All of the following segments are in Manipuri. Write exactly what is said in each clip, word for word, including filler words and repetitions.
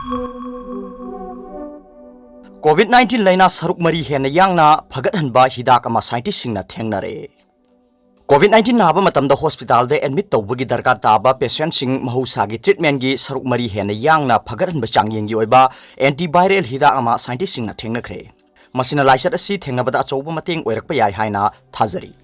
COVID nineteen ꯂꯥꯏꯅꯥ ꯁꯔꯨꯛ ꯃꯔꯤ ꯍꯦꯟꯅ ꯌꯥꯡꯅ ꯐꯒꯠꯍꯟꯕ ꯍꯤꯗꯥꯛ ꯑꯃ ꯁꯥꯏꯟꯇꯤꯁꯁꯤꯡꯅ ꯊꯦꯡꯅꯔꯦ꯫ COVID nineteen ꯅꯥꯕ ꯃꯇꯝꯗ ꯍꯣꯁꯄꯤꯇꯥꯜꯗ ꯑꯦꯗꯃꯤꯠ ꯇꯧꯕꯒꯤ ꯗꯔꯀꯥꯔ ꯇꯥꯕ ꯄꯦꯁꯦꯟꯠꯁꯤꯡ ꯃꯍꯧꯁꯥꯒꯤ ꯇ꯭ꯔꯤꯠꯃꯦꯟꯒꯤ ꯁꯔꯨꯛ ꯃꯔꯤ ꯍꯦꯟꯅ ꯌꯥꯡꯅ ꯐꯒꯠꯍꯟꯕ ꯆꯥꯡꯌꯦꯡꯒꯤ ꯑꯣꯏꯕ ꯑꯦꯟꯇꯤꯚꯥꯏꯔꯦꯜ ꯍꯤꯗꯥꯛ ꯑꯃ ꯁꯥꯏꯟꯇꯤꯁꯁꯤꯡꯅ ꯊꯦꯡꯅꯈ꯭ꯔꯦ꯫ ꯃꯁꯤꯅ ꯂꯥꯏꯆꯠ ꯑꯁꯤ ꯊꯦꯡꯅꯕꯗ ꯑꯆꯧꯕ ꯃꯇꯦꯡ ꯑꯣꯏꯔꯛꯄ ꯌꯥꯏ ꯍꯥꯏꯅ ꯊꯥꯖꯔꯤ꯫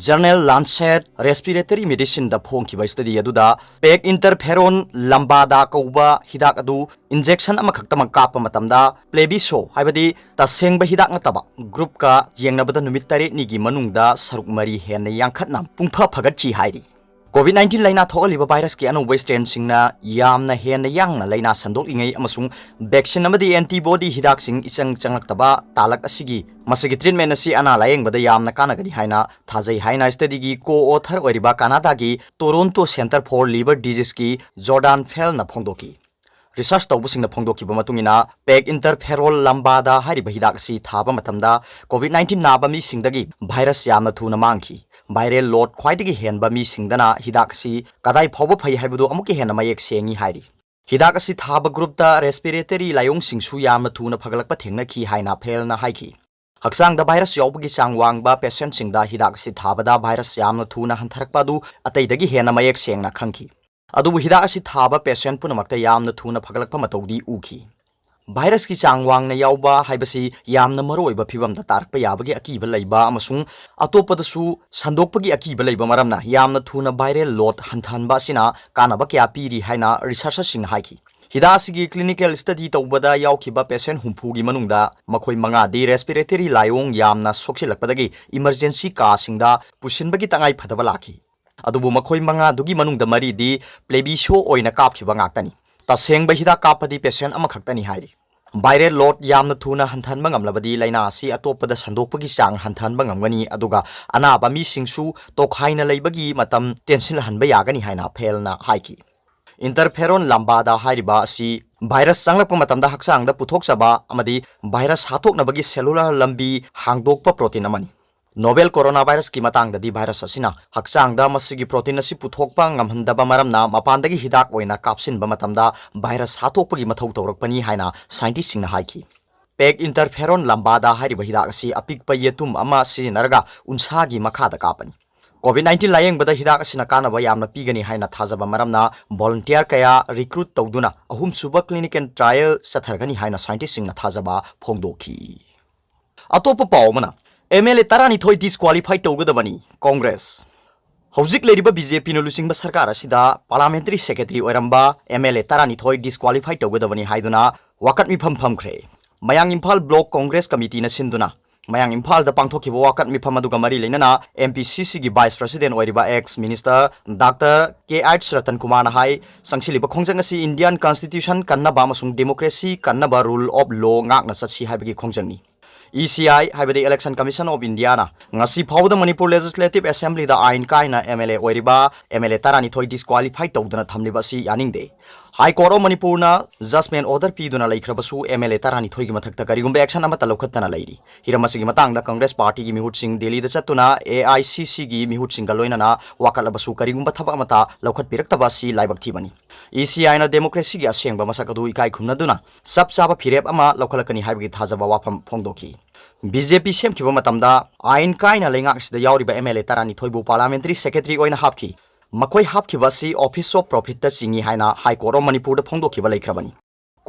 ꯖꯔꯅꯦꯜ ꯂꯥꯟꯁꯦꯠ ꯔꯦꯁꯄꯤꯔꯦꯇꯔꯤ ꯃꯦꯗꯤꯁꯤꯟꯗ ꯐꯣꯡꯈꯤꯕ ꯁ꯭ꯇꯗꯤ ꯑꯗꯨꯗ ꯄꯦꯛ ꯏꯟꯇꯔꯐꯦꯔꯣꯟ ꯂꯝꯕꯥꯗꯥ ꯀꯧꯕ ꯍꯤꯗꯥꯛ ꯑꯗꯨ ꯏꯟꯖꯦꯛꯁꯟ ꯑꯃꯈꯛꯇꯃꯛ ꯀꯥꯞꯄ ꯃꯇꯝꯗ ꯄ꯭ꯂꯦꯕꯤꯁꯣ, ꯍꯥꯏꯕꯗꯤ ꯇꯁꯦꯡꯕ ꯍꯤꯗꯥꯛ ꯅꯠꯇꯕ, ꯒ꯭ꯔꯨꯞꯀ ꯌꯦꯡꯅꯕꯗ ꯅꯨꯃꯤꯠ ꯇꯔꯦꯠꯅꯤꯒꯤ ꯃꯅꯨꯡꯗ ꯁꯔꯨꯛ ꯃꯔꯤ ꯍꯦꯟꯅ ꯌꯥꯡꯈꯠꯅ ꯄꯨꯡꯐ ꯐꯒꯠꯈꯤ ꯍꯥꯏꯔꯤ꯫ COVID nineteen ꯂꯥꯏꯅꯥ ꯊꯣꯛꯍꯜꯂꯤꯕ ꯚꯥꯏꯔꯁꯀꯤ ꯑꯅꯧꯕ ꯁ꯭ꯇ꯭ꯔꯦꯟꯁꯤꯡꯅ ꯌꯥꯝꯅ ꯍꯦꯟꯅ ꯌꯥꯡꯅ ꯂꯥꯏꯅꯥ ꯁꯟꯗꯣꯛꯂꯤꯉꯩ ꯑꯃꯁꯨꯡ ꯚꯦꯛꯁꯤꯟ ꯑꯃꯗꯤ ꯑꯦꯟꯇꯤꯕꯣꯗꯤ ꯍꯤꯗꯥꯛꯁꯤꯡ ꯏꯆꯪ ꯆꯪꯂꯛꯇꯕ ꯇꯥꯂꯛ ꯑꯁꯤꯒꯤ ꯃꯁꯤꯒꯤ ꯇ꯭ꯔꯤꯠꯃꯦꯟ ꯑꯁꯤ ꯑꯅꯥ ꯂꯥꯌꯦꯡꯕꯗ ꯌꯌꯥꯝꯅ ꯀꯥꯟꯅꯒꯅꯤ ꯍꯥꯏꯅ ꯊꯥꯖꯩ ꯍꯥꯏꯅ ꯁ꯭ꯇꯗꯤꯒꯤ ꯀꯣ ꯑꯣꯊꯔ ꯑꯣꯏꯔꯤꯕ ꯀꯅꯥꯗꯥꯒꯤ ꯇꯣꯔꯣꯟꯇꯣ ꯁꯦꯟꯇꯔ ꯐꯣꯔ ꯂꯤꯚꯔ ꯗꯤꯖꯤꯖꯀꯤ ꯖꯣꯔꯗꯥꯟ ꯐꯦꯜꯅ ꯐꯣꯡꯗꯣꯛꯈꯤ꯫ ꯔꯤꯁꯔꯆ ꯇꯧꯕꯁꯤꯡꯅ ꯐꯣꯡꯗꯣꯛꯈꯤꯕ ꯃꯇꯨꯡ ꯏꯟꯅ, ꯄꯦꯛ ꯏꯟꯇꯔꯐꯦꯔꯣꯜ ꯂꯝꯕꯥꯗꯥ ꯍꯥꯏꯔꯤꯕ ꯍꯤꯗꯥꯛ ꯑꯁꯤ ꯊꯥꯕ ꯃꯇꯝꯗ COVID nineteen ꯅꯥꯕ ꯃꯤꯁꯤꯡꯗꯒꯤ ꯚꯥꯏꯔꯁ ꯌꯥꯝꯅ ꯊꯨꯅ ꯃꯥꯡꯈꯤ꯫ ꯚꯥꯏꯔꯦꯜ ꯂꯣꯗ ꯈ꯭ꯋꯥꯏꯗꯒꯤ ꯍꯦꯟꯕ ꯃꯤꯁꯤꯡꯗꯅ ꯍꯤꯗꯥꯛ ꯑꯁꯤ ꯀꯗꯥꯏ ꯐꯥꯎꯕ ꯐꯩ ꯍꯥꯏꯕꯗꯨ ꯑꯃꯨꯛꯀ ꯍꯦꯟꯅ ꯃꯌꯦꯛ ꯁꯦꯡꯉꯤ ꯍꯥꯏꯔꯤ꯫ ꯍꯤꯗꯥꯛ ꯑꯁꯤ ꯊꯥꯕ ꯒ꯭ꯔꯨꯞꯇ ꯔꯦꯁꯄꯤꯔꯦꯇꯔꯤ ꯂꯥꯏꯑꯣꯡꯁꯤꯡꯁꯨ ꯌꯥꯝꯅ ꯊꯨꯅ ꯐꯒꯠꯂꯛꯄ ꯊꯦꯡꯅꯈꯤ ꯍꯥꯏꯅ ꯐꯦꯜꯅ ꯍꯥꯏꯈꯤ꯫ ꯍꯛꯆꯥꯡꯗ ꯚꯥꯏꯔꯁ ꯌꯥꯎꯕꯒꯤ ꯆꯥꯡ ꯋꯥꯡꯕ ꯄꯦꯁꯦꯟꯠꯁꯤꯡꯗ ꯍꯤꯗꯥꯛ ꯑꯁꯤ ꯊꯥꯕꯗ ꯚꯥꯏꯔꯁ ꯌꯥꯝꯅ ꯊꯨꯅ ꯍꯟꯊꯔꯛꯄ ꯑꯗꯨ ꯑꯇꯩꯗꯒꯤ ꯍꯦꯟꯅ ꯃꯌꯦꯛ ꯁꯦꯡꯅ ꯈꯪꯈꯤ꯫ ꯑꯗꯨꯕꯨ ꯍꯤꯗꯥꯛ ꯑꯁꯤ ꯊꯥꯕ ꯄꯦꯁꯦꯟꯠ ꯄꯨꯝꯅꯃꯛꯇ ꯌꯥꯝꯅ ꯊꯨꯅ ꯐꯒꯠꯂꯛꯄ ꯃꯇꯧꯗꯤ ꯎꯈꯤ꯫ ꯚꯥꯏꯔꯁꯀꯤ ꯆꯥꯡ ꯋꯥꯡꯅ ꯌꯥꯎꯕ ꯍꯥꯏꯕꯁꯤ ꯌꯥꯝꯅ ꯃꯔꯨꯑꯣꯏꯕ ꯐꯤꯚꯝꯗ ꯇꯥꯔꯛꯄ ꯌꯥꯕꯒꯤ ꯑꯀꯤꯕ ꯂꯩꯕ ꯑꯃꯁꯨꯡ ꯑꯇꯣꯞꯄꯗꯁꯨ ꯁꯟꯗꯣꯛꯄꯒꯤ ꯑꯀꯤꯕ ꯂꯩꯕ ꯃꯔꯝꯅ ꯌꯥꯝꯅ ꯊꯨꯅ ꯚꯥꯏꯔꯦꯜ ꯂꯣꯗ ꯍꯟꯊꯍꯟꯕ ꯑꯁꯤꯅ ꯀꯥꯟꯅꯕ ꯀꯌꯥ ꯄꯤꯔꯤ ꯍꯥꯏꯅ ꯔꯤꯁꯔꯆꯔꯁꯤꯡꯅ ꯍꯥꯏꯈꯤ꯫ ꯍꯤꯗꯥꯛ ꯑꯁꯤꯒꯤ ꯀ꯭ꯂꯤꯅꯤꯀꯦꯜ ꯁ꯭ꯇꯗꯤ ꯇꯧꯕꯗ ꯌꯥꯎꯈꯤꯕ ꯄꯦꯁꯦꯟꯠ ꯍꯨꯝꯐꯨꯒꯤ ꯃꯅꯨꯡꯗ ꯃꯈꯣꯏ ꯃꯉꯥꯗꯤ ꯔꯦꯁꯄꯤꯔꯦꯇꯔꯤ ꯂꯥꯏꯑꯣꯡ ꯌꯥꯝꯅ ꯁꯣꯛꯆꯤꯜꯂꯛꯄꯗꯒꯤ ꯏꯃꯔꯖꯦꯟꯁꯤ ꯀꯥꯁꯤꯡꯗ ꯄꯨꯁꯤꯟꯕꯒꯤ ꯇꯉꯥꯏ ꯐꯗꯕ ꯂꯥꯛꯈꯤ꯫ ꯑꯗꯨꯕꯨ ꯃꯈꯣꯏ ꯃꯉꯥꯗꯨꯒꯤ ꯃꯅꯨꯡꯗ ꯃꯔꯤꯗꯤ ꯄ꯭ꯂꯦꯕꯤꯁꯣ ꯑꯣꯏꯅ ꯀꯥꯞꯈꯤꯕ ꯉꯥꯛꯇꯅꯤ꯫ ꯇꯁꯦꯡꯕ ꯍꯤꯗꯥꯛ ꯀꯥꯞꯄꯗꯤ ꯄꯦꯁꯦꯟꯠ ꯑꯃꯈꯛꯇꯅꯤ ꯍꯥꯏꯔꯤ꯫ ꯚꯥꯏꯔꯦꯜ ꯂꯣꯗ ꯌꯥꯝꯅ ꯊꯨꯅ ꯍꯟꯊꯍꯟꯕ ꯉꯝꯂꯕꯗꯤ ꯂꯥꯏꯅꯥ ꯑꯁꯤ ꯑꯇꯣꯞꯄꯗ ꯁꯟꯗꯣꯛꯄꯒꯤ ꯆꯥꯡ ꯍꯟꯊꯍꯟꯕ ꯉꯝꯒꯅꯤ, ꯑꯗꯨꯒ ꯑꯅꯥꯕ ꯃꯤꯁꯤꯡꯁꯨ ꯇꯣꯈꯥꯏꯅ ꯂꯩꯕꯒꯤ ꯃꯇꯝ ꯇꯦꯟꯁꯤꯜꯍꯟꯕ ꯌꯥꯒꯅꯤ ꯍꯥꯏꯅ ꯐꯦꯜꯅ ꯍꯥꯏꯈꯤ꯫ ꯏꯟꯇꯔꯐꯦꯔꯣꯟ ꯂꯝꯕꯥꯗꯥ ꯍꯥꯏꯔꯤꯕ ꯑꯁꯤ ꯚꯥꯏꯔꯁ ꯆꯪꯂꯛꯄ ꯃꯇꯝꯗ ꯍꯛꯆꯥꯡꯗ ꯄꯨꯊꯣꯛꯆꯕ ꯑꯃꯗꯤ ꯚꯥꯏꯔꯁ ꯍꯥꯠꯇꯣꯛꯅꯕꯒꯤ ꯁꯦꯂꯨꯂꯔ ꯂꯝꯕꯤ ꯍꯥꯡꯗꯣꯛꯄ ꯄ꯭ꯔꯣꯇꯤꯟ ꯑꯃꯅꯤ꯫ Novel coronavirus ꯀꯤ ꯃꯇꯥꯡꯗꯗꯤ virus ꯑꯁꯤꯅ ꯍꯛꯆꯥꯡꯗ ꯃꯁꯤꯒꯤ protein ꯑꯁꯤ ꯄꯨꯊꯣꯛꯄ ꯉꯝꯍꯟꯗꯕ ꯃꯔꯝꯅ ꯃꯄꯥꯟꯗꯒꯤ ꯍꯤꯗꯥꯛ ꯑꯣꯏꯅ ꯀꯥꯞꯁꯤꯟꯕ ꯃꯇꯝꯗ virus ꯍꯥꯠꯇꯣꯛꯄꯒꯤ ꯃꯊꯧ ꯇꯧꯔꯛꯄꯅꯤ ꯍꯥꯏꯅ scientist ꯁꯤꯡꯅ ꯍꯥꯏꯈꯤ꯫ Peg interferon lambda ꯍꯥꯏꯔꯤꯕ ꯍꯤꯗꯥꯛ ꯑꯁꯤ ꯑꯄꯤꯛꯄ ꯌꯦꯇꯨꯝ ꯑꯃ ꯁꯤꯖꯤꯟꯅꯔꯒ ꯎꯟꯁꯥꯒꯤ ꯃꯈꯥꯗ ꯀꯥꯞꯄꯅꯤ꯫ COVID nineteen ꯂꯥꯌꯦꯡꯕꯗ ꯍꯤꯗꯥꯛ ꯑꯁꯤꯅ ꯀꯥꯟꯅꯕ ꯌꯥꯝꯅ ꯄꯤꯒꯅꯤ ꯍꯥꯏꯅ ꯊꯥꯖꯕ ꯃꯔꯝꯅ volunteer ꯀꯌꯥ recruit ꯇꯧꯗꯨꯅ ꯑꯍꯨꯝꯁꯨꯕ clinical trial ꯆꯠꯊꯔꯒꯅꯤ ꯍꯥꯏꯅ scientist ꯁꯤꯡꯅ ꯊꯥꯖꯕ ꯐꯣꯡꯗꯣꯛꯈꯤ꯫ ꯑꯇꯣꯞꯄ ꯄꯥꯎ ꯑꯃꯅ, M L A ꯇꯔꯥꯅꯤꯊꯣꯏ disqualify ꯇꯧꯒꯗꯕꯅꯤ, Congress꯫ ꯍꯧꯖꯤꯛ ꯂꯩꯔꯤꯕ B J P ꯅ ꯂꯨꯆꯤꯡꯕ ꯁꯔꯀꯥꯔ ꯑꯁꯤꯗ parliamentary secretary ꯑꯣꯏꯔꯝꯕ M L A ꯇꯔꯥꯅꯤꯊꯣꯏ disqualify ꯇꯧꯒꯗꯕꯅꯤ ꯍꯥꯏꯗꯨꯅ ꯋꯥꯀꯠ ꯃꯤꯐꯝ ꯐꯝꯈ꯭ꯔꯦ꯫ ꯃꯌꯥꯡ ꯏꯝꯐꯥꯜ Block Congress Committee ꯅ ꯁꯤꯟꯗꯨꯅ ꯃꯌꯥꯡ ꯏꯝꯐꯥꯜꯗ ꯄꯥꯡꯊꯣꯛꯈꯤꯕ ꯋꯥꯀꯠ ꯃꯤꯐꯝ ꯑꯗꯨꯒ ꯃꯔꯤ ꯂꯩꯅꯅ M P C C ꯒꯤ vice president ꯑꯣꯏꯔꯤꯕ ex minister Doctor K H Ratan ꯀꯨꯃꯥꯔꯅ ꯍꯥꯏ, ꯆꯪꯁꯤꯜꯂꯤꯕ ꯈꯣꯡꯖꯪ ꯑꯁꯤ Indian Constitution ꯀꯟꯅꯕ ꯑꯃꯁꯨꯡ democracy ꯀꯟꯅꯕ rule of law ꯉꯥꯛꯅ ꯆꯠꯁꯤ ꯍꯥꯏꯕꯒꯤ ꯈꯣꯡꯖꯪꯅꯤ꯫ E C I, ꯍꯥꯏꯕꯗꯤ Election Commission of India ꯅ ꯉꯁꯤ ꯐꯥꯎꯕꯗ ꯃꯅꯤꯄꯨꯔ Legislative Assembly ꯗ ꯑꯥꯏꯟ ꯀꯥꯏꯅ M L A ꯑꯣꯏꯔꯤꯕ M L A ꯇꯔꯥꯅꯤꯊꯣꯏ disqualify ꯇꯧꯗꯨꯅ ꯊꯝꯂꯤꯕ ꯑꯁꯤ ꯌꯥꯅꯤꯡꯗꯦ꯫ High Court of ꯃꯅꯤꯄꯨꯔꯅ judgment order ꯄꯤꯗꯨꯅ ꯂꯩꯈ꯭ꯔꯕꯁꯨ, M L A ꯇꯔꯥꯅꯤꯊꯣꯏꯒꯤ ꯃꯊꯛꯇ ꯀꯔꯤꯒꯨꯝꯕ action ꯑꯃꯠꯇ ꯂꯧꯈꯠꯇꯅ ꯂꯩꯔꯤ꯫ ꯍꯤꯔꯝ ꯑꯁꯤꯒꯤ ꯃꯇꯥꯡꯗ Congress Party ꯒꯤ ꯃꯤꯍꯨꯠꯁꯤꯡ ꯗꯦꯜꯂꯤꯗ ꯆꯠꯇꯨꯅ A I C C ꯒꯤ ꯃꯤꯍꯨꯠꯁꯤꯡꯒ ꯂꯣꯏꯅꯅ ꯋꯥꯀꯠꯂꯕꯁꯨ, ꯀꯔꯤꯒꯨꯝꯕ ꯊꯕꯛ ꯑꯃꯠꯇ ꯂꯧꯈꯠꯄꯤꯔꯛꯇꯕ ꯑꯁꯤ ꯂꯥꯏꯕꯛ ꯊꯤꯕꯅꯤ꯫ E C I ꯅ democracy ꯒꯤ ꯑꯁꯦꯡꯕ ꯃꯁꯛ ꯑꯗꯨ ꯏꯀꯥꯏ ꯈꯨꯝꯅꯗꯨꯅ ꯆꯞ ꯆꯥꯕ ꯐꯤꯔꯦꯞ ꯑꯃ ꯂꯧꯈꯠꯂꯛꯀꯅꯤ ꯍꯥꯏꯕꯒꯤ ꯊꯥꯖꯕ ꯋꯥꯐꯝ ꯐꯣꯡꯗꯣꯛꯈꯤ꯫ B J P ꯁꯦꯝꯈꯤꯕ ꯃꯇꯝꯗ ꯑꯥꯏꯟ ꯀꯥꯏꯅ ꯂꯩꯉꯥꯛꯁꯤꯗ ꯌꯥꯎꯔꯤꯕ M L A ꯇꯔꯥꯅꯤꯊꯣꯏꯕꯨ parliamentary secretary ꯑꯣꯏꯅ ꯍꯥꯞꯈꯤ꯫ ꯃꯈꯣꯏ ꯍꯥꯞꯈꯤꯕ ꯑꯁꯤ office of profit ꯇ ꯆꯤꯡꯏ ꯍꯥꯏꯅ High Court of ꯃꯅꯤꯄꯨꯔꯗ ꯐꯣꯡꯗꯣꯛꯈꯤꯕ ꯂꯩꯈ꯭ꯔꯕꯅꯤ꯫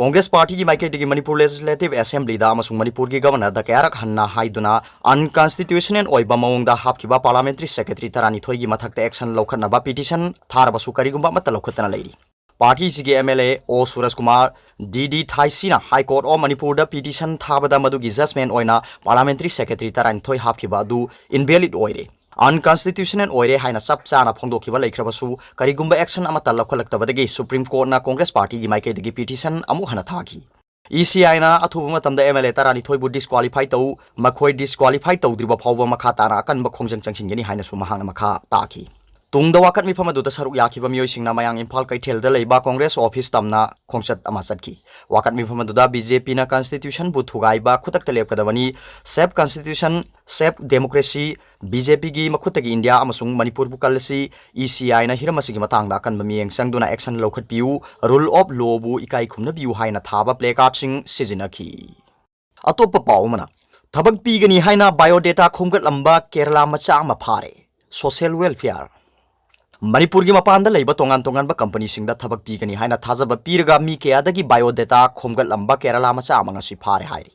Congress Party ꯒꯤ ꯃꯥꯏꯀꯩꯗꯒꯤ ꯃꯅꯤꯄꯨꯔ Legislative Assembly ꯗ ꯑꯃꯁꯨꯡ ꯃꯅꯤꯄꯨꯔꯒꯤ Governor ꯗ ꯀꯌꯥꯔꯛ ꯍꯟꯅ ꯍꯥꯏꯗꯨꯅ unconstitutional ꯑꯣꯏꯕ ꯃꯑꯣꯡꯗ ꯍꯥꯞꯈꯤꯕ parliamentary secretary ꯇꯔꯥꯅꯤꯊꯣꯏꯒꯤ ꯃꯊꯛꯇ action ꯂꯧꯈꯠꯅꯕ petition ꯊꯥꯔꯕꯁꯨ, ꯀꯔꯤꯒꯨꯝꯕ ꯑꯃꯠꯇ ꯂꯧꯈꯠꯇꯅ ꯂꯩꯔꯤ꯫ Party ꯁꯤꯒꯤ M L A O Suraj Kumar, D D ꯊꯥꯏꯁꯤꯅ High Court of ꯃꯅꯤꯄꯨꯔꯗ petition ꯊꯥꯕꯗ ꯃꯗꯨꯒꯤ judgment ꯑꯣꯏꯅ parliamentary secretary ꯇꯔꯥꯅꯤꯊꯣꯏ ꯍꯥꯞꯈꯤꯕ ꯑꯗꯨ invalid ꯑꯣꯏꯔꯦ, unconstitutional ꯑꯣꯏꯔꯦ ꯍꯥꯏꯅ ꯆꯞ ꯆꯥꯅ ꯐꯣꯡꯗꯣꯛꯈꯤꯕ ꯂꯩꯈ꯭ꯔꯕꯁꯨ, ꯀꯔꯤꯒꯨꯝꯕ action ꯑꯃꯠꯇ ꯂꯧꯈꯠꯂꯛꯇꯕꯗꯒꯤ Supreme Court ꯅ Congress Party ꯒꯤ ꯃꯥꯏꯀꯩꯗꯒꯤ petition ꯑꯃꯨꯛ ꯍꯟꯅ ꯊꯥꯈꯤ꯫ E C I ꯅ ꯑꯊꯨꯕ ꯃꯇꯝꯗ M L A ꯇꯔꯥꯅꯤꯊꯣꯏꯕꯨ disqualify ꯇꯧ, ꯃꯈꯣꯏ disqualify ꯇꯧꯗ꯭ꯔꯤꯕ ꯐꯥꯎꯕ ꯃꯈꯥ ꯇꯥꯅ ꯑꯀꯟꯕ ꯈꯣꯡꯖꯪ ꯆꯪꯁꯤꯟꯒꯅꯤ ꯍꯥꯏꯅꯁꯨ ꯃꯍꯥꯛꯅ ꯃꯈꯥ ꯇꯥꯈꯤ꯫ ꯇꯨꯡꯗ ꯋꯥꯀꯠ ꯃꯤꯐꯝ ꯑꯗꯨꯗ ꯁꯔꯨꯛ ꯌꯥꯈꯤꯕ ꯃꯤꯑꯣꯏꯁꯤꯡꯅ ꯃꯌꯥꯡ ꯏꯝꯐꯥꯜ ꯀꯩꯊꯦꯜꯗ ꯂꯩꯕ ꯀꯣꯡꯒ꯭ꯔꯦꯁ ꯑꯣꯐꯤꯁ ꯇꯝꯅ ꯈꯣꯡꯆꯠ ꯑꯃ ꯆꯠꯈꯤ꯫ ꯋꯥꯀꯠ ꯃꯤꯐꯝ ꯑꯗꯨꯗ ꯕꯤ ꯖꯦ ꯄꯤꯅ ꯀꯟꯁꯇꯤꯇ꯭ꯌꯨꯁꯟꯕꯨ ꯊꯨꯒꯥꯏꯕ ꯈꯨꯗꯛꯇ ꯂꯦꯞꯀꯗꯕꯅꯤ, ꯁꯦꯞ ꯀꯟꯁꯇꯤꯇ꯭ꯌꯨꯁꯟ, ꯁꯦꯞ ꯗꯦꯃꯣꯀ꯭ꯔꯦꯁꯤ, ꯕꯤ ꯖꯦ ꯄꯤꯒꯤ ꯃꯈꯨꯠꯇꯒꯤ ꯏꯟꯗꯤꯌꯥ ꯑꯃꯁꯨꯡ ꯃꯅꯤꯄꯨꯔꯕꯨ ꯀꯜꯂꯁꯤ, ꯏ ꯁꯤ ꯑꯥꯏꯅ ꯍꯤꯔꯝ ꯑꯁꯤꯒꯤ ꯃꯇꯥꯡꯗ ꯑꯀꯟꯕ ꯃꯤꯠꯌꯦꯡ ꯆꯪꯗꯨꯅ ꯑꯦꯛꯁꯟ ꯂꯧꯈꯠꯄꯤꯌꯨ, ꯔꯨꯜ ꯑꯣꯐ ꯂꯣꯕꯨ ꯏꯀꯥꯏ ꯈꯨꯝꯅꯕꯤꯌꯨ ꯍꯥꯏꯅ ꯊꯥꯕ ꯄ꯭ꯂꯦ ꯀꯥꯔꯗꯁꯤꯡ ꯁꯤꯖꯤꯟꯅꯈꯤ꯫ ꯑꯇꯣꯞꯄ ꯄꯥꯎ ꯑꯃꯅ, ꯊꯕꯛ ꯄꯤꯒꯅꯤ ꯍꯥꯏꯅ ꯕꯥꯏꯑꯣꯗꯦꯇꯥ ꯈꯣꯝꯒꯠꯂꯝꯕ ꯀꯦꯔꯂꯥ ꯃꯆꯥ ꯑꯃ ꯐꯥꯔꯦ꯫ Social welfare. ꯃꯅꯤꯄꯨꯔꯒꯤ ꯃꯄꯥꯟꯗ ꯂꯩꯕ ꯇꯣꯉꯥꯟ ꯇꯣꯉꯥꯟꯕ ꯀꯝꯄꯅꯤꯁꯤꯡꯗ ꯊꯕꯛ ꯄꯤꯒꯅꯤ ꯍꯥꯏꯅ ꯊꯥꯖꯕ ꯄꯤꯔꯒ ꯃꯤ ꯀꯌꯥꯗꯒꯤ ꯕꯥꯏꯑꯣꯗꯦꯇꯥ ꯈꯣꯝꯒꯠꯂꯝꯕ ꯀꯦꯔꯂꯥ ꯃꯆꯥ ꯑꯃ ꯉꯁꯤ ꯐꯥꯔꯦ ꯍꯥꯏꯔꯤ꯫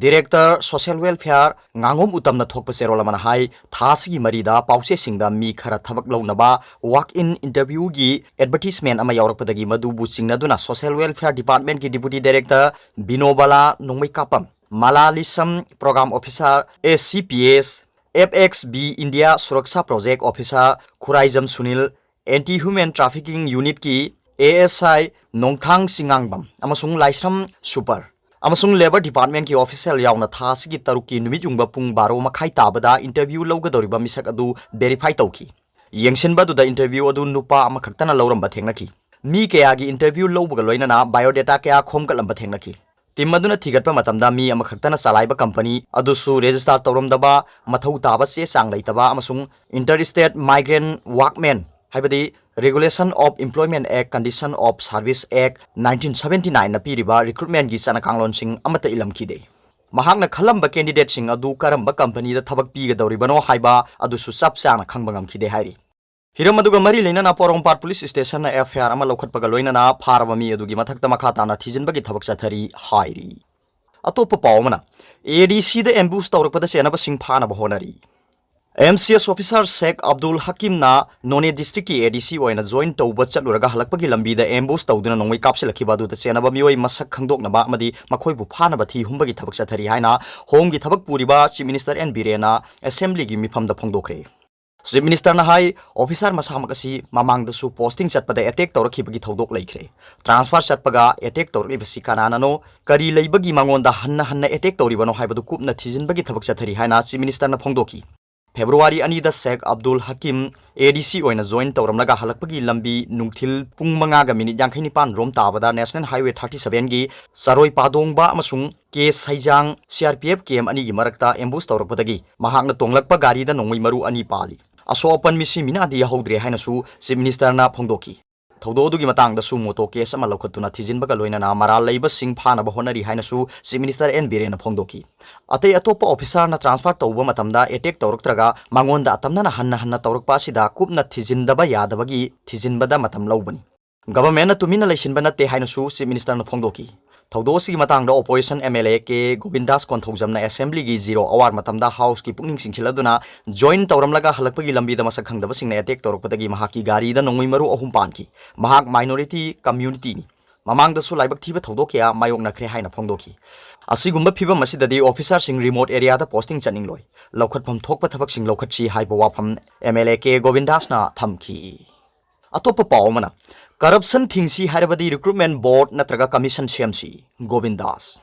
ꯗꯤꯔꯦꯛꯇꯔ ꯁꯣꯁꯤꯌꯦꯜ ꯋꯦꯜꯐꯤꯌꯥꯔ ꯉꯥꯉꯣꯝ ꯎꯇꯝꯅ ꯊꯣꯛꯄ ꯆꯦꯔꯣꯜ ꯑꯃꯅ ꯍꯥꯏ, ꯊꯥ ꯑꯁꯤꯒꯤ ꯃꯔꯤꯗ ꯄꯥꯎꯆꯦꯁꯤꯡꯗ ꯃꯤ ꯈꯔ ꯊꯕꯛ ꯂꯧꯅꯕ ꯋꯥꯛ ꯏꯟ ꯏꯟꯇꯔꯚ꯭ꯌꯨꯒꯤ ꯑꯦꯗꯚꯔꯇꯤꯁꯃꯦꯟ ꯑꯃ ꯌꯥꯎꯔꯛꯄꯗꯒꯤ ꯃꯗꯨꯕꯨ ꯆꯤꯡꯅꯗꯨꯅ ꯁꯣꯁꯤꯌꯦꯜ ꯋꯦꯜꯐꯤꯌꯥꯔ ꯗꯤꯄꯥꯔꯠꯃꯦꯟꯠꯀꯤ ꯗꯤꯄꯨꯇꯤ ꯗꯥꯏꯔꯦꯛꯇꯔ ꯕꯤꯅꯣꯕꯥꯂꯥ ꯅꯣꯡꯃꯩꯀꯥꯄꯝ, ꯃꯂꯥꯂꯤꯁꯝ programme officer, S C P S, F X B India Suraksha project officer Khuraijam Sunil, anti human trafficking ꯌꯨꯅꯤꯠꯀꯤ A S I Nongthang Singangbam ꯑꯃꯁꯨꯡ ꯂꯥꯏꯁ꯭ꯔꯝ ꯁꯨꯄꯔ ꯑꯃꯁꯨꯡ ꯂꯦꯕꯔ ꯗꯤꯄꯥꯔꯠꯃꯦꯟꯠꯀꯤ ꯑꯣꯐꯤꯁꯤꯌꯦꯜ ꯌꯥꯎꯅ ꯊꯥ ꯑꯁꯤꯒꯤ ꯇꯔꯨꯛꯀꯤ ꯅꯨꯃꯤꯠ ꯌꯨꯡꯕ ꯄꯨꯡ ꯕꯥꯔꯣ ꯃꯈꯥꯏ ꯇꯥꯕꯗ ꯏꯟꯇꯔꯚ꯭ꯌꯨ ꯂꯧꯒꯗꯧꯔꯤꯕ ꯃꯤꯁꯛ ꯑꯗꯨ ꯚꯦꯔꯤꯐꯥꯏ ꯇꯧꯈꯤ꯫ ꯌꯦꯡꯁꯤꯟꯕ ꯑꯗꯨꯗ ꯏꯟꯇꯔꯚ꯭ꯌꯨ ꯑꯗꯨ ꯅꯨꯄꯥ ꯑꯃꯈꯛꯇꯅ ꯂꯧꯔꯝꯕ ꯊꯦꯡꯅꯈꯤ꯫ ꯃꯤ ꯀꯌꯥꯒꯤ ꯏꯟꯇꯔꯚ꯭ꯌꯨ ꯂꯧꯕꯒ ꯂꯣꯏꯅꯅ ꯕꯥꯏꯑꯣꯗꯦꯇꯥ ꯀꯌꯥ ꯈꯣꯝꯒꯠꯂꯝꯕ ꯊꯦꯡꯅꯈꯤ꯫ ꯇꯤꯝ ꯑꯗꯨꯅ ꯊꯤꯒꯠꯄ ꯃꯇꯝꯗ ꯃꯤ ꯑꯃꯈꯛꯇꯅ ꯆꯂꯥꯏꯕ ꯀꯝꯄꯅꯤ ꯑꯗꯨꯁꯨ ꯔꯦꯖꯤꯁꯇꯥꯔ ꯇꯧꯔꯝꯗꯕ, ꯃꯊꯧ ꯇꯥꯕ ꯆꯦ ꯆꯥꯡ ꯂꯩꯇꯕ ꯑꯃꯁꯨꯡ ꯏꯟꯇꯔ ꯁ꯭ꯇꯦꯠ ꯃꯥꯏꯒ꯭ꯔꯦꯟꯠ ꯋꯥꯔꯛꯃꯦꯟ, ꯍꯥꯏꯕꯗꯤ Regulation of Employment Act, Condition of Service Act nineteen seventy nine ꯅ ꯄꯤꯔꯤꯕ ꯔꯤꯀ꯭ꯔꯨꯠꯃꯦꯟꯠꯀꯤ ꯆꯠꯅ ꯀꯥꯡꯂꯣꯟꯁꯤꯡ ꯑꯃꯠꯇ ꯏꯜꯂꯝꯈꯤꯗꯦ꯫ ꯃꯍꯥꯛꯅ ꯈꯜꯂꯝꯕ ꯀꯦꯟꯗꯤꯗꯦꯠꯁꯤꯡ ꯑꯗꯨ ꯀꯔꯝꯕ ꯀꯝꯄꯅꯤꯗ ꯊꯕꯛ ꯄꯤꯒꯗꯧꯔꯤꯕꯅꯣ ꯍꯥꯏꯕ ꯑꯗꯨꯁꯨ ꯆꯞ ꯆꯥꯅ ꯈꯪꯕ ꯉꯝꯈꯤꯗꯦ ꯍꯥꯏꯔꯤ꯫ ꯍꯤꯔꯝ ꯑꯗꯨꯒ ꯃꯔꯤ ꯂꯩꯅꯅ ꯄꯣꯔꯣꯝꯄꯥꯠ ꯄꯨꯂꯤꯁ ꯁ꯭ꯇꯦꯁꯟꯅ ꯑꯦꯐ ꯑꯥꯏ ꯑꯥꯔ ꯑꯃ ꯂꯧꯈꯠꯄꯒ ꯂꯣꯏꯅꯅ ꯐꯥꯔꯕ ꯃꯤ ꯑꯗꯨꯒꯤ ꯃꯊꯛꯇ ꯃꯈꯥ ꯇꯥꯅ ꯊꯤꯖꯤꯟꯕꯒꯤ ꯊꯕꯛ ꯆꯠꯊꯔꯤ ꯍꯥꯏꯔꯤ꯫ ꯑꯇꯣꯞꯄ ꯄꯥꯎ ꯑꯃꯅ, ꯑꯦ ꯗꯤ ꯁꯤꯗ ꯑꯦꯝꯕꯨꯁ ꯇꯧꯔꯛꯄꯗ ꯆꯦꯟꯅꯕꯁꯤꯡ ꯐꯥꯅꯕ ꯍꯣꯠꯅꯔꯤ꯫ ꯑꯦꯝ ꯁꯤ ꯑꯦꯁ ꯑꯣꯐꯤꯁꯥꯔ ꯁꯦꯈ ꯑꯕꯗꯨꯜ ꯍꯀꯤꯝꯅ ꯅꯣꯅꯦ ꯗꯤꯁꯇ꯭ꯔꯤꯛꯀꯤ ꯑꯦ ꯗꯤ ꯁꯤ ꯑꯣꯏꯅ ꯖꯣꯏꯟ ꯇꯧꯕ ꯆꯠꯂꯨꯔꯒ ꯍꯜꯂꯛꯄꯒꯤ ꯂꯝꯕꯤꯗ ꯑꯦꯝꯕꯨꯁ ꯇꯧꯗꯨꯅ ꯅꯣꯡꯃꯩ ꯀꯥꯞꯁꯤꯜꯂꯛꯈꯤꯕ ꯑꯗꯨꯗ ꯆꯦꯟꯅꯕ ꯃꯤꯑꯣꯏ ꯃꯁꯛ ꯈꯪꯗꯣꯛꯅꯕ ꯑꯃꯗꯤ ꯃꯈꯣꯏꯕꯨ ꯐꯥꯅꯕ ꯊꯤ ꯍꯨꯝꯕꯒꯤ ꯊꯕꯛ ꯆꯠꯊꯔꯤ ꯍꯥꯏꯅ ꯍꯣꯝꯒꯤ ꯊꯕꯛ ꯄꯨꯔꯤꯕ ꯆꯤꯐ ꯃꯤꯅꯤꯁꯇꯔ ꯑꯦꯟ ꯕꯤꯔꯦꯟꯅ ꯑꯦꯁꯦꯝꯕ꯭ꯂꯤꯒꯤ ꯃꯤꯐꯝꯗ ꯐꯣꯡꯗꯣꯛꯈ꯭ꯔꯦ꯫ ꯆꯤꯐ ꯃꯤꯅꯤꯁꯇꯔꯅ ꯍꯥꯏ, ꯑꯣꯐꯤꯁꯥꯔ ꯃꯁꯥꯃꯛ ꯑꯁꯤ ꯃꯃꯥꯡꯗꯁꯨ ꯄꯣꯁꯇꯤꯡ ꯆꯠꯄꯗ ꯑꯦꯇꯦꯛ ꯇꯧꯔꯛꯈꯤꯕꯒꯤ ꯊꯧꯗꯣꯛ ꯂꯩꯈ꯭ꯔꯦ꯫ ꯇ꯭ꯔꯥꯟꯁꯐꯔ ꯆꯠꯄꯒ ꯑꯦꯇꯦꯛ ꯇꯧꯔꯛꯂꯤꯕꯁꯤ ꯀꯅꯥꯅꯅꯣ, ꯀꯔꯤ ꯂꯩꯕꯒꯤ ꯃꯉꯣꯟꯗ ꯍꯟꯅ ꯍꯟꯅ ꯑꯦꯇꯦꯛ ꯇꯧꯔꯤꯕꯅꯣ ꯍꯥꯏꯕꯗꯨ ꯀꯨꯞꯅ ꯊꯤꯖꯤꯟꯕꯒꯤ ꯊꯕꯛ ꯆꯠꯊꯔꯤ ꯍꯥꯏꯅ ꯆꯤꯐ ꯃꯤꯅꯤꯁꯇꯔꯅ ꯐꯣꯡꯗꯣꯛꯈꯤ꯫ ꯐꯦꯕ꯭ꯔꯨꯋꯥꯔꯤ ꯑꯅꯤꯗ ꯁꯦꯈ ꯑꯕꯗꯨꯜ ꯍꯀꯤꯝ ADC ꯑꯣꯏꯅ join ꯇꯧꯔꯝꯂꯒ ꯍꯜꯂꯛꯄꯒꯤ ꯂꯝꯕꯤ ꯅꯨꯡꯊꯤꯜ ꯄꯨꯡ ꯃꯉꯥꯒ ꯃꯤꯅꯤꯠ ꯌꯥꯡꯈꯩ ꯅꯤꯄꯥꯟ ꯔꯣꯝ ꯇꯥꯕꯗ National Highway thirty seven ꯒꯤ ꯆꯔꯣꯏ ꯄꯥꯗꯣꯡꯕ ꯑꯃꯁꯨꯡ ꯀꯦ ꯁꯩꯖꯥꯡ CRPF camp ꯑꯅꯤꯒꯤ ꯃꯔꯛꯇ ambush ꯇꯧꯔꯛꯄꯗꯒꯤ ꯃꯍꯥꯛꯅ ꯇꯣꯡꯂꯛꯄ ꯒꯥꯔꯤꯗ ꯅꯣꯡꯃꯩ ꯃꯔꯨ ꯑꯅꯤ ꯄꯥꯜꯂꯤ꯫ ꯑꯁꯣꯛ ꯑꯄꯟ ꯃꯤꯁꯤ ꯃꯤꯅꯥꯗꯤ ꯌꯥꯍꯧꯗ꯭ꯔꯦ ꯍꯥꯏꯅꯁꯨ Chief Minister ꯅ ꯐꯣꯡꯗꯣꯛꯈꯤ꯫ ꯊꯧꯗꯣꯛ ꯑꯗꯨꯒꯤ ꯃꯇꯥꯡꯗꯁꯨ ꯃꯣꯇꯣ case ꯑꯃ ꯂꯧꯈꯠꯇꯨꯅ ꯊꯤꯖꯤꯟꯕꯒ ꯂꯣꯏꯅꯅ ꯃꯔꯥꯜ ꯂꯩꯕꯁꯤꯡ ꯐꯥꯅꯕ ꯍꯣꯠꯅꯔꯤ ꯍꯥꯏꯅꯁꯨ Chief Minister ꯑꯦꯟ ꯕꯤꯔꯦꯟꯅ ꯐꯣꯡꯗꯣꯛꯈꯤ꯫ ꯑꯇꯩ ꯑꯇꯣꯞꯄ officer ꯅ transfer ꯇꯧꯕ ꯃꯇꯝꯗ attack ꯇꯧꯔꯛꯇ꯭ꯔꯒ ꯃꯉꯣꯟꯗ ꯑꯇꯝꯅꯅ ꯍꯟꯅ ꯍꯟꯅ ꯇꯧꯔꯛꯄ ꯑꯁꯤꯗ ꯀꯨꯞꯅ ꯊꯤꯖꯤꯟꯗꯕ ꯌꯥꯗꯕꯒꯤ ꯊꯤꯖꯤꯟꯕꯗ ꯃꯇꯝ ꯂꯧꯕꯅꯤ꯫ Government ꯅ ꯇꯨꯃꯤꯟꯅ ꯂꯩꯁꯤꯟꯕ ꯅꯠꯇꯦ ꯍꯥꯏꯅꯁꯨ Chief Minister ꯅ ꯐꯣꯡꯗꯣꯛꯈꯤ꯫ ꯊꯧꯗꯣꯛ ꯑꯁꯤꯒꯤ ꯃꯇꯥꯡꯗ opposition MLA ꯀꯦ ꯒꯣꯕꯤꯟꯗꯥꯁ ꯀꯣꯟꯊꯧꯖꯝꯅ Assembly ꯒꯤ zero hour ꯃꯇꯝꯗ House ꯀꯤ ꯄꯨꯛꯅꯤꯡ ꯆꯤꯡꯁꯤꯜꯂꯗꯨꯅ join ꯇꯧꯔꯝꯂꯒ ꯍꯜꯂꯛꯄꯒꯤ ꯂꯝꯕꯤꯗ ꯃꯁꯛ ꯈꯪꯗꯕꯁꯤꯡꯅ attack ꯇꯧꯔꯛꯄꯗꯒꯤ ꯃꯍꯥꯛꯀꯤ ꯒꯥꯔꯤꯗ ꯅꯣꯡꯃꯩ ꯃꯔꯨ ꯑꯍꯨꯝ ꯄꯥꯟꯈꯤ꯫ ꯃꯍꯥꯛ minority community ꯅꯤ꯫ ꯃꯃꯥꯡꯗꯁꯨ ꯂꯥꯏꯕꯛ ꯊꯤꯕ ꯊꯧꯗꯣꯛ ꯀꯌꯥ ꯃꯥꯌꯣꯛꯅꯈ꯭ꯔꯦ ꯍꯥꯏꯅ ꯐꯣꯡꯗꯣꯛꯈꯤ꯫ ꯑꯁꯤꯒꯨꯝꯕ ꯐꯤꯚꯝ ꯑꯁꯤꯗꯗꯤ officer ꯁꯤꯡ remote area ꯗ posting ꯆꯠꯅꯤꯡꯂꯣꯏ꯫ ꯂꯧꯈꯠꯐꯝ ꯊꯣꯛꯄ ꯊꯕꯛꯁꯤꯡ ꯂꯧꯈꯠꯁꯤ ꯍꯥꯏꯕ ꯋꯥꯐꯝ MLA ꯀꯦ ꯒꯣꯕꯤꯟꯗꯥꯁꯅ ꯊꯝꯈꯤ꯫ ꯑꯇꯣꯞꯄ ꯄꯥꯎ ꯑꯃꯅ, corruption ꯊꯤꯡꯁꯤ ꯍꯥꯏꯔꯕꯗꯤ recruitment board ꯅꯠꯇ꯭ꯔꯒ commission ꯁꯦꯝꯁꯤ, ꯒꯣꯕꯤꯟꯗꯥꯁ꯫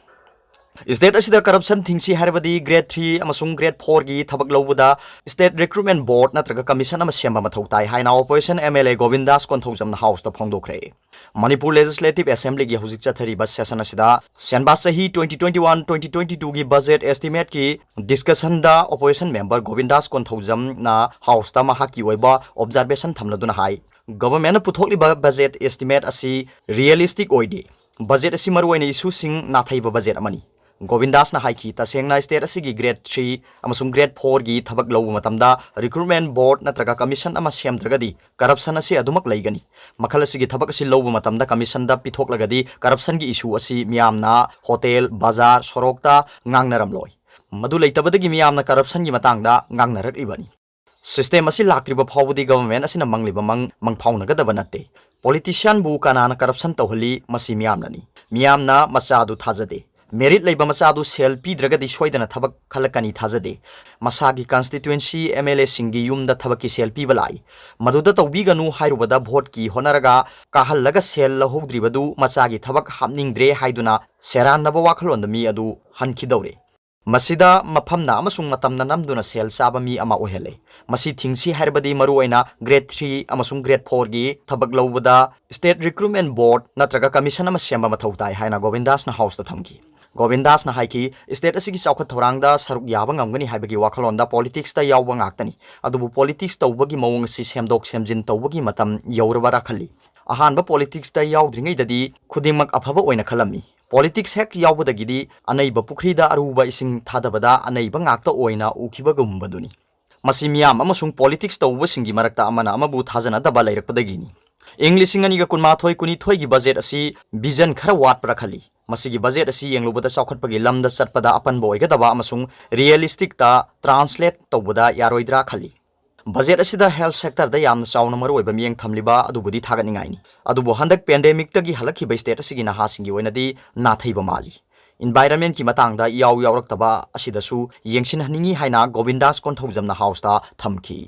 State ꯑꯁꯤꯗ corruption ꯊꯤꯡꯁꯤ ꯍꯥꯏꯔꯕꯗꯤ grade three ꯑꯃꯁꯨꯡ grade four ꯒꯤ ꯊꯕꯛ ꯂꯧꯕꯗ state recruitment board ꯅꯠꯇ꯭ꯔꯒ commission ꯑꯃ ꯁꯦꯝꯕ ꯃꯊꯧ ꯇꯥꯏ ꯍꯥꯏꯅ opposition MLA ꯒꯣꯕꯤꯟꯗꯥꯁ ꯀꯣꯟꯊꯧꯖꯝꯅ House ꯇ ꯐꯣꯡꯗꯣꯛꯈ꯭ꯔꯦ꯫ ꯃꯅꯤꯄꯨꯔ Legislative Assembly ꯒꯤ ꯍꯧꯖꯤꯛ ꯆꯠꯊꯔꯤꯕ session ꯑꯁꯤꯗ ꯁꯦꯟꯕꯥ ꯆꯍꯤ twenty twenty one twenty twenty two ꯒꯤ budget estimate ꯀꯤ discussion ꯗ opposition member ꯒꯣꯕꯤꯟꯗꯥꯁ ꯀꯣꯟꯊꯧꯖꯝꯅ House ꯇ ꯃꯍꯥꯛꯀꯤ ꯑꯣꯏꯕ observation ꯊꯝꯂꯗꯨꯅ ꯍꯥꯏ, Government ꯅ ꯄꯨꯊꯣꯛꯂꯤꯕ budget estimate ꯑꯁꯤ realistic ꯑꯣꯏꯗꯦ꯫ Budget ꯑꯁꯤ ꯃꯔꯨꯑꯣꯏꯅ issue ꯁꯤꯡ ꯅꯥꯊꯩꯕ budget ꯑꯃꯅꯤ꯫ ꯒꯣꯕꯤꯟꯗꯥꯁꯅ ꯍꯥꯏꯈꯤ, ꯇꯁꯦꯡꯅ state ꯑꯁꯤꯒꯤ grade three ꯑꯃꯁꯨꯡ grade four ꯒꯤ ꯊꯕꯛ ꯂꯧꯕ ꯃꯇꯝꯗ recruitment board ꯅꯠꯇ꯭ꯔꯒ commission ꯑꯃ ꯁꯦꯝꯗ꯭ꯔꯒꯗꯤ corruption ꯑꯁꯤ ꯑꯗꯨꯃꯛ ꯂꯩꯒꯅꯤ꯫ ꯃꯈꯜ ꯑꯁꯤꯒꯤ ꯊꯕꯛ ꯑꯁꯤ ꯂꯧꯕ ꯃꯇꯝꯗ commission ꯗ ꯄꯤꯊꯣꯛꯂꯒꯗꯤ corruption ꯒꯤ issue ꯑꯁꯤ ꯃꯤꯌꯥꯝꯅ hotel, ꯕꯖꯥꯔ, ꯁꯣꯔꯣꯛꯇ ꯉꯥꯡꯅꯔꯝꯂꯣꯏ꯫ ꯃꯗꯨ ꯂꯩꯇꯕꯗꯒꯤ ꯃꯤꯌꯥꯝꯅ corruption ꯒꯤ ꯃꯇꯥꯡꯗ ꯉꯥꯡꯅꯔꯛꯂꯤꯕꯅꯤ꯫ System ꯑꯁꯤ ꯂꯥꯛꯇ꯭ꯔꯤꯕ ꯐꯥꯎꯕꯗꯤ government ꯑꯁꯤꯅ ꯃꯪꯂꯤꯕ ꯃꯪ ꯃꯪꯐꯥꯎꯅꯒꯗꯕ ꯅꯠꯇꯦ꯫ Politician ꯕꯨ ꯀꯅꯥꯅ corruption ꯇꯧꯍꯜꯂꯤ? ꯃꯁꯤ ꯃꯤꯌꯥꯝꯅꯅꯤ꯫ ꯃꯤꯌꯥꯝꯅ ꯃꯆꯥ ꯑꯗꯨ ꯊꯥꯖꯗꯦ꯫ Merit ꯂꯩꯕ ꯃꯆꯥ ꯑꯗꯨ ꯁꯦꯜ ꯄꯤꯗ꯭ꯔꯒꯗꯤ ꯁꯣꯏꯗꯅ ꯊꯕꯛ ꯈꯜꯂꯛꯀꯅꯤ ꯊꯥꯖꯗꯦ꯫ ꯃꯁꯥꯒꯤ constituency MLA ꯁꯤꯡꯒꯤ ꯌꯨꯝꯗ ꯊꯕꯛꯀꯤ ꯁꯦꯜ ꯄꯤꯕ ꯂꯥꯛꯏ꯫ ꯃꯗꯨꯗ ꯇꯧꯕꯤꯒꯅꯨ ꯍꯥꯏꯔꯨꯕꯗ vote ꯀꯤ ꯍꯣꯠꯅꯔꯒ ꯀꯥꯍꯜꯂꯒ ꯁꯦꯜ ꯂꯧꯍꯧꯗ꯭ꯔꯤꯕꯗꯨ ꯃꯆꯥꯒꯤ ꯊꯕꯛ ꯍꯥꯞꯅꯤꯡꯗ꯭ꯔꯦ ꯍꯥꯏꯗꯨꯅ ꯁꯦꯔꯥꯟꯅꯕ ꯋꯥꯈꯜꯂꯣꯟꯗ ꯃꯤ ꯑꯗꯨ ꯍꯟꯈꯤꯗꯧꯔꯦ꯫ ꯃꯁꯤꯗ ꯃꯐꯝꯅ ꯑꯃꯁꯨꯡ ꯃꯇꯝꯅ ꯅꯝꯗꯨꯅ ꯁꯦꯜ ꯆꯥꯕ ꯃꯤ ꯑꯃ ꯑꯣꯏꯍꯜꯂꯦ꯫ ꯃꯁꯤ ꯊꯤꯡꯁꯤ ꯍꯥꯏꯔꯕꯗꯤ ꯃꯔꯨꯑꯣꯏꯅ grade three ꯑꯃꯁꯨꯡ grade fourꯒꯤ ꯊꯕꯛ ꯂꯧꯕꯗ State Recruitment Board ꯅꯠꯇ꯭ꯔꯒ commission ꯑꯃ ꯁꯦꯝꯕ ꯃꯊꯧ ꯇꯥꯏ ꯍꯥꯏꯅ ꯒꯣꯕꯤꯟꯗꯥꯁꯅ Houseꯇ ꯊꯝꯈꯤ꯫ ꯒꯣꯕꯤꯟꯗꯥꯁꯅ ꯍꯥꯏꯈꯤ, state ꯑꯁꯤꯒꯤ ꯆꯥꯎꯈꯠ ꯊꯧꯔꯥꯡꯗ ꯁꯔꯨꯛ ꯌꯥꯕ ꯉꯝꯒꯅꯤ ꯍꯥꯏꯕꯒꯤ ꯋꯥꯈꯜꯂꯣꯟꯗ politicsꯇ ꯌꯥꯎꯕ ꯉꯥꯛꯇꯅꯤ꯫ ꯑꯗꯨꯕꯨ politics ꯇꯧꯕꯒꯤ ꯃꯑꯣꯡ ꯑꯁꯤ ꯁꯦꯝꯗꯣꯛ ꯁꯦꯝꯖꯤꯟ ꯇꯧꯕꯒꯤ ꯃꯇꯝ ꯌꯧꯔꯕꯔꯥ ꯈꯜꯂꯤ꯫ ꯑꯍꯥꯟꯕ politicsꯇ ꯌꯥꯎꯗ꯭ꯔꯤꯉꯩꯗꯗꯤ ꯈꯨꯗꯤꯡꯃꯛ ꯑꯐꯕ ꯑꯣꯏꯅ ꯈꯜꯂꯝꯃꯤ꯫ Politics ꯍꯦꯛ ꯌꯥꯎꯕꯗꯒꯤꯗꯤ ꯑꯅꯩꯕ ꯄꯨꯈ꯭ꯔꯤꯗ ꯑꯔꯨꯕ ꯏꯁꯤꯡ ꯊꯥꯗꯕꯗ ꯑꯅꯩꯕ ꯉꯥꯛꯇ ꯑꯣꯏꯅ ꯎꯈꯤꯕꯒꯨꯝꯕꯗꯨꯅꯤ꯫ ꯃꯁꯤ ꯃꯤꯌꯥꯝ ꯑꯃꯁꯨꯡ politics ꯇꯧꯕꯁꯤꯡꯒꯤ ꯃꯔꯛꯇ ꯑꯃꯅ ꯑꯃꯕꯨ ꯊꯥꯖꯅꯗꯕ ꯂꯩꯔꯛꯄꯗꯒꯤꯅꯤ꯫ ꯏꯪ ꯂꯤꯁꯤꯡ ꯑꯅꯤꯒ ꯀꯨꯟꯃꯥꯊꯣꯏ ꯀꯨꯟꯅꯤꯊꯣꯏꯒꯤ budget ꯑꯁꯤ vision ꯈꯔ ꯋꯥꯠꯄ꯭ꯔꯥ ꯈꯜꯂꯤ꯫ ꯃꯁꯤꯒꯤ budget ꯑꯁꯤ ꯌꯦꯡꯂꯨꯕꯗ ꯆꯥꯎꯈꯠꯄꯒꯤ ꯂꯝꯗ ꯆꯠꯄꯗ ꯑꯄꯟꯕ ꯑꯣꯏꯒꯗꯕ ꯑꯃꯁꯨꯡ realisticꯇ translate ꯇꯧꯕꯗ ꯌꯥꯔꯣꯏꯗ꯭ꯔꯥ ꯈꯜꯂꯤ꯫ Budget ꯑꯁꯤꯗ health sectorꯗ ꯌꯥꯝꯅ ꯆꯥꯎꯅ ꯃꯔꯨꯑꯣꯏꯕ ꯃꯤꯠꯌꯦꯡ ꯊꯝꯂꯤꯕ ꯑꯗꯨꯕꯨꯗꯤ ꯊꯥꯒꯠꯅꯤꯡꯉꯥꯏꯅꯤ꯫ ꯑꯗꯨꯕꯨ ꯍꯟꯗꯛ pandemicꯇꯒꯤ ꯍꯜꯂꯛꯈꯤꯕ state ꯑꯁꯤꯒꯤ ꯅꯍꯥꯁꯤꯡꯒꯤ ꯑꯣꯏꯅꯗꯤ ꯅꯥꯊꯩꯕ ꯃꯥꯜꯂꯤ꯫ Environmentꯀꯤ ꯃꯇꯥꯡꯗ ꯏꯌꯥꯎ ꯌꯥꯎꯔꯛꯇꯕ ꯑꯁꯤꯗꯁꯨ ꯌꯦꯡꯁꯤꯟꯍꯟꯅꯤꯡꯏ ꯍꯥꯏꯅ ꯒꯣꯕꯤꯟꯗꯥꯁ ꯀꯣꯟꯊꯧꯖꯝꯅ Houseꯇ ꯊꯝꯈꯤ꯫